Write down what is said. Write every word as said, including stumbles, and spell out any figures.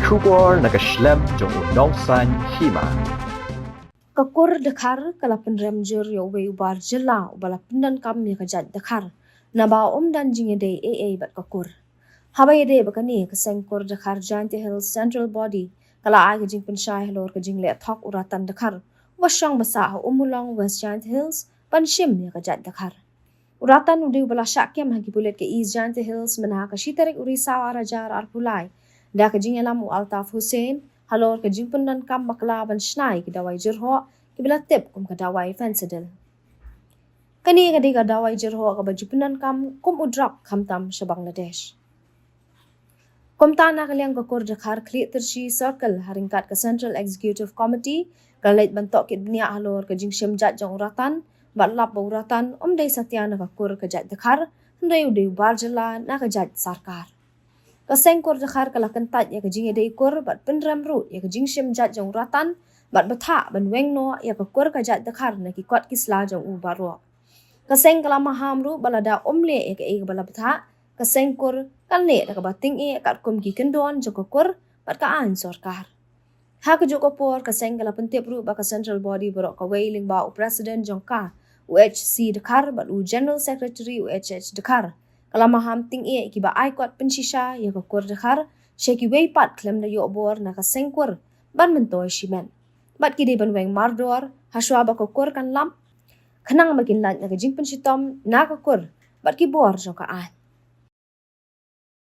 Khubor na ka shlem jong u nongsan hima. Ka kur Dkhar ka la pynrem jur ïa uwei u bar jylla uba la pyndonkam ïa ka jait Dkhar naba um don jingïadei ei ei bad ka kur. Haba ïadei bad kane, ka seng kur Dkhar Jaintia Hills Central Body ka la ai ka jingpynshai halor ka jingleh thok u Ratan Dkhar uba shong ba sah ha Ummulong, West Jaintia Hills ban shim ïa ka jait Dkhar. U Ratan u dei uba la shah kem ha ki pulit ka East Jaintia Hills mynha ka shi tarik u Risaw ar hajar arphew lai da ka jingïalam u Altaf Hussain halor ka jingpyndonkam bakla ban shna ïa ki dawai jyrhoh kiba la tip kum ka dawai Phensedyl. Kane ka dei ka dawai jyrhoh kaba ju pyndonkam kum u drok khamtam sha Bangladesh. Kumta, na ka liang ka kur Dkhar Khlieh Tyrshi Circle ha ryngkat ka Central Executive Committee ka la leit ban tohkit bniah halor ka jingshim jait jong u Ratan bad lap ba u Ratan um dei satia na ka kur ka jait Dkhar, hynrei u dei u bar jylla na ka jait sorkar. Ka seng kur Dkhar ka la kyntait ïa ka jingïadei kur bad pynrem ruh ïa ka jingshim jait jong u Ratan bad bthah ban weng noh ïa ka kur ka jait Dkhar na ki kot ki sla jong u baroh. Ka seng ka la maham ruh ba lada um leh ïa kaei kaba la bthah, ka seng kur kan leh da kaba tyngeh katkum ki kyndon jong ka kur bad ka aiñ sorkar. Ha kajuh ka por, ka seng ka la pyntip ruh ba ka Central Body baroh kawei lyngba u President jong ka, u H C Dkhar, bad u General Secretary, u H H Dkhar, ka la maham tyngeh ïa kiba ai kot pynshisha ïa ka kur Dkhar sha kiwei pat khlem da ïoh bor na ka seng kur ban myntoi shimet. Bad ki dei ban weng mardor hashwa ba ka kur kan lap, khnang ba kin lait na ka jingpynshitom na ka kur bad ki bor jong ka aiñ.